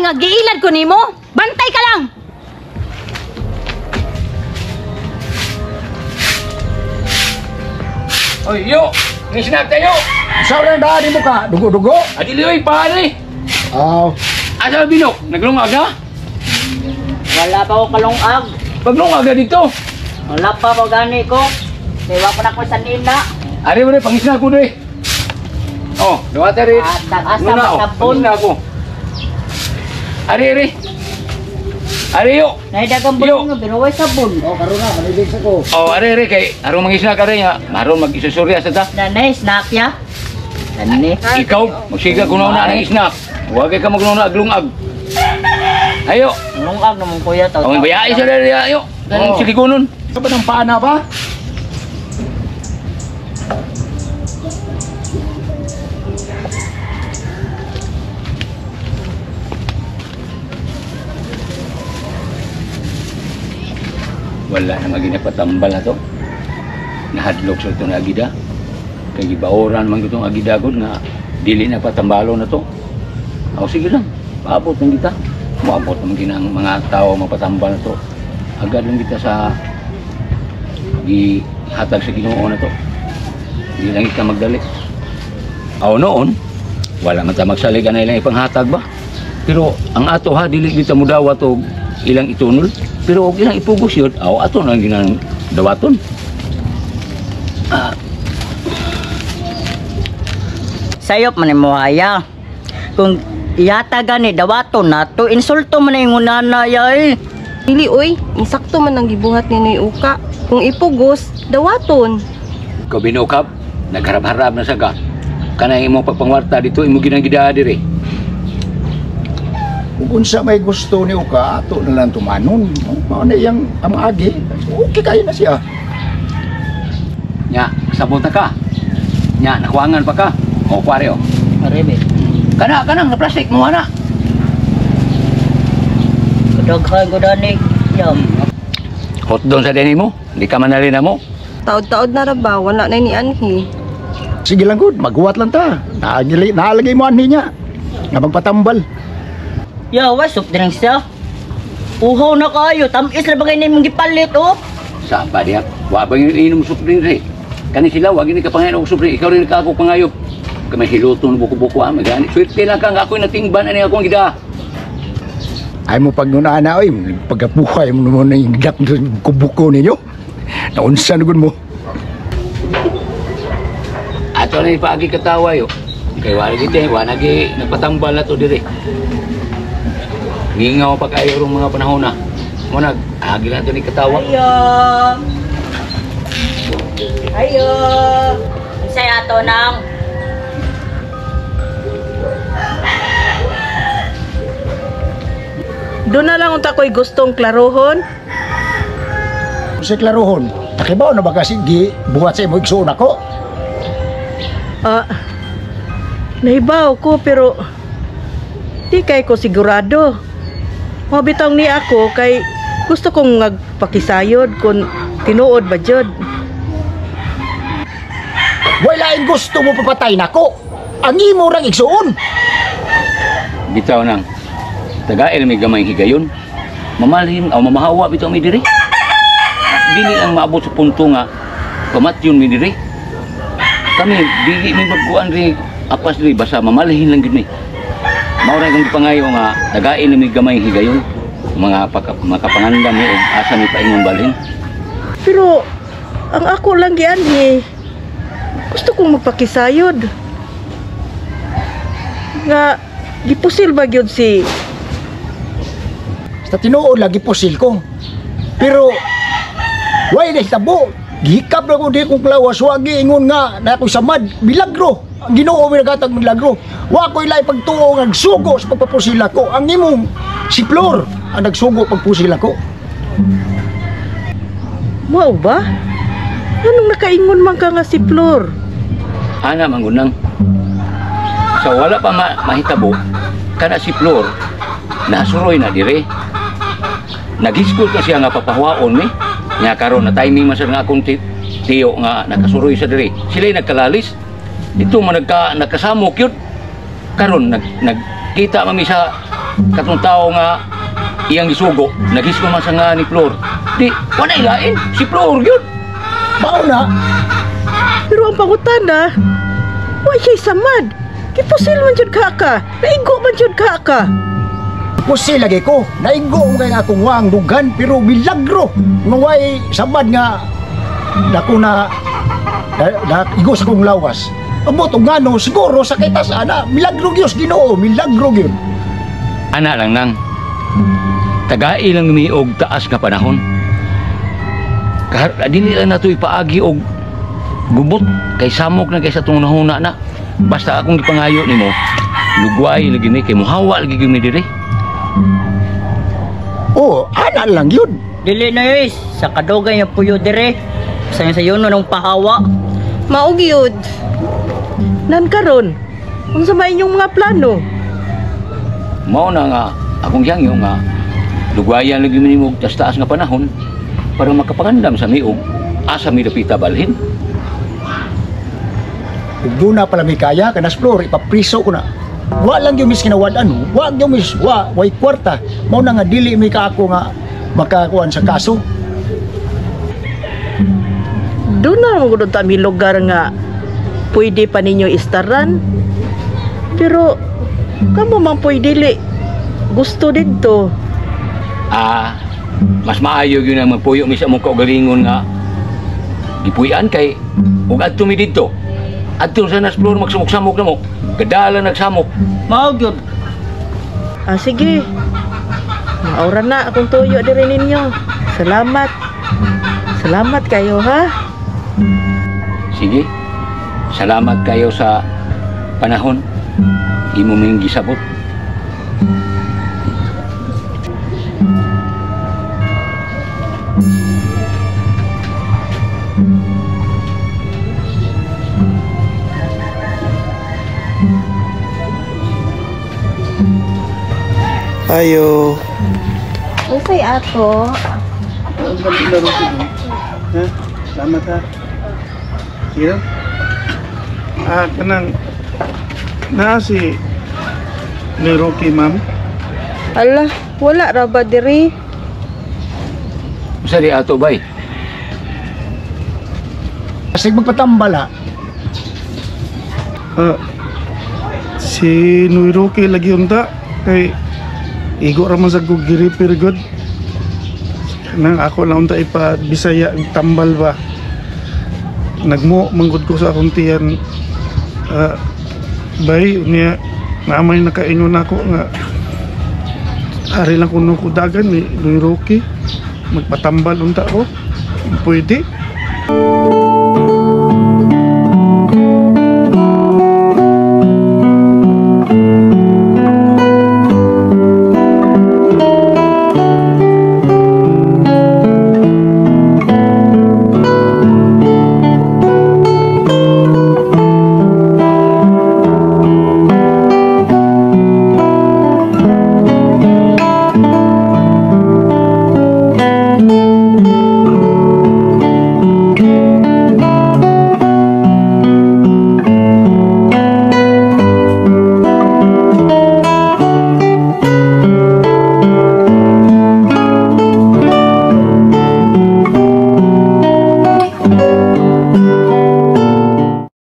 nga giilad ko nimo? Bantay ka lang. Oy, yo! Ngisnag tayo! Sa lang daan mo ka, dugo-dugo. Adili oy, pare! Aw, Asa binok? Naglungag na? Wala pa ko kalungag. Paglungag na dito. Wala pa ko gani ko. Kaya pa na ko sa nina. Ari mo rin, pangisnag ko doy. Oh, duwate rin. Asa Nuna, oh, masabon. pangisnag ko. Ari, ari. Ari, yo. Nahidagang Yo. bulong nga, pero way sabon. oh karon na manilig sa ko. Oh, ari, ari, kay aron mangisnag ka rin, ha. Maron mag-isusurya sa ta. Nanay, snack ya. Nani. Ikaw, magsiga kuno na ng isnak. Huwag ka magkuno na aglungag. Ayo. Lungag naman kuya. Taw Ang bayai sa dali ayo. Ang Oh. silikonon. Sa ba ng paana ba? Wala na maging nagpatambal na to. Nahadlok sa itong agida. Kay gibaoran man itong agida gud nga dili na patambalo na to. O sige lang, paabot lang kita. Moabot naman ginang mga tao mapatambal na to. Agad lang kita sa gihatag sa Ginoo na to. Di lang kita magdali. Aw noon, wala man ta magsalig na ilang ipanghatag ba? Pero ang ato ha, dili kita mudawat og ilang itunol. Pero og ilang ipugos yun, aw ato na ang ginang dawaton. Sayop man mo haya. Kung iyata gani dawaton na to insulto man yung unana ya eh. Dili oy, insakto man ang gibuhat ni Noy Uka. Kung ipugos, dawaton. Ikaw binukab, nagharap-harap na saga. Kanang imong pagpangwarta dito, imo ginang gidaa diri. Kung unsa may gusto ni Uka, ato na lang tumanon. Mao na iyang amaagi. Okay kayo na siya. Nya, sabot na ka. Nya, nakuangan pa ka. O, kuwari o. Arebe. Kana, kanang, na plastic mo, ana. Kadaghan ko dani. Yam. Hot doon sa deni mo. Hindi ka manali na mo. Taod-taod na ra ba, wala na ni anhi. Sige lang gud, maghuwat lang ta. Naalagay, naalagay mo anhi niya. Nga magpatambal. Ya, way soft drinks siya. Uhaw na kayo. Tamis na bagay na imong gipalit oh. Saan pa diya? Wa ba yung inom soft drink rin? Kani sila, wag ni ka pangayon og soft drink. Ikaw rin ka ako pangayop. Kamay hiluton buko-buko ah, magani. Swerte lang ka nga ako'y natingban ani akong gida. Ay mo pag na oy, pagkapuhay mo naman na yung dak kubuko ninyo. Naunsa na gud mo. Ato na ipaagi katawa yo. Kay wala gid wa nagi nagpatambal na to dire. Ngingaw pa kayo rong mga panahon na. Mo nag agi lang to ni katawa. Ayo. Ayo. Unsay ato nang Doon na lang unta ko'y gustong klarohon. Sa klarohon, nakibaw na ba kasi gi buhat sa imo igsuon ako? Ah, nahibaw ko pero di kay ko sigurado. Mao bitong ni ako kay gusto kong nagpakisayod kung tinuod ba jud. Wala gusto mo papatay nako. Ang imo rang igsuon. Bitaw nang tagail may gamay higayon. Mamalhin o mamahawa bitaw mi diri. Dili lang maabot sa punto nga pamatyon mi diri. Kami dili mi magkuan ri apas diri basta mamalhin lang gid mi. Mao ra kong gipangayo nga tagail mi gamay higayon. Mga makapangandam mi og asa mi paingon balhin. Pero ang ako lang gianhi gusto kong magpakisayod. Nga gipusil ba gyud si Sa tinuod lagi pusil ko. Pero way na hitabo. Gihikap na ko di kong klawas, wa giingon nga na ako'y samad, milagro. Ang Ginoo may nagatag milagro. Wa ko'y lahi pagtuo nga nagsugo sa pagpapusil ako. Ang imong si Flor ang nagsugo pagpusil ako. Mao ba? Anong nakaingon man ka nga si Flor? Ana mangunang. Sa wala pa mahitabo kana si Flor nasuroy na dire. Naghiskot na siya nga papahuwaon mi. Nya karon na timing man sad nga akong tiyo nga nakasuroy sa dire. Sila'y nagkalalis. Dito man nagkasamok yun. Karon nagkita mami sa Katong tao nga iyang gisugo, naghisko man sa nga ni Flor. Di, wala ilain, si Flor yun. Mao na. Pero ang pangutana, wa siya samad. Gipusil man jud ka ka. Naigo man jud ka ka. Pusi lagi ko. Naigo mo kay akong wang dughan pero milagro nga way samad nga dako na na igo sa kong lawas. Amot og ngano siguro sa kitas ana milagro gyud Ginoo, milagro gyud. Ana lang nang tagai lang mi og taas nga panahon. Kahit dili lang nato ipaagi og gubot kay samok na kay sa tong nahuna na. Basta akong gipangayo nimo, lugway lagi ni kay muhawa lagi gyud mi diri. Oh, ana lang yun. Dili na yoy, sa kadugay nga puyo dire. Sa sayo no nung pahawa. Mao gyud. Nan karon, unsa may inyong mga plano? Mao na nga akong gihangyo nga lugwayan lagi mi nimo og taas nga panahon para makapangandam sa mi og asa mi dapita balhin. Ug doon na pala may kaya kanas Flor ipapriso ko na. Wa lang gyud mis kinawad-an, wa gyud mis wa way kwarta. Mao na nga dili mi ka ako nga makakuan sa kaso. Doon na mo gud ta mi lugar nga pwede pa ninyo istaran. Pero kamo man po'y dili gusto didto. Ah, mas maayo gyud ang magpuyo mi sa among kaugalingon nga gipuy-an kay ug adto mi didto. Adto sa nas Flor magsamok-samok na mo. Gadala nagsamok. Mao gyud. Ah, sige. Maura na akong tuyo diri ninyo. Salamat. Salamat kayo ha. Sige. Salamat kayo sa panahon. Imo ming gisabot. Ayo. Unsay ato? Ha? Salamat ha. Sige lang. Ah, kanang na si ni Rocky, ma'am. Ala, wala ra ba diri? Unsa di ato bay? Kasi magpatambala, Ah, si Noy Rocky lagi unta kay igo ra man sa kog gi-repair good. Nang ako lang unta ipa Bisaya ang tambal ba. Nagmo manggod ko sa akong tiyan. Ah, bay niya naamay nakaingon ako nga ari lang kuno ko dagan ni Noy Rocky magpatambal unta ko. Pwede.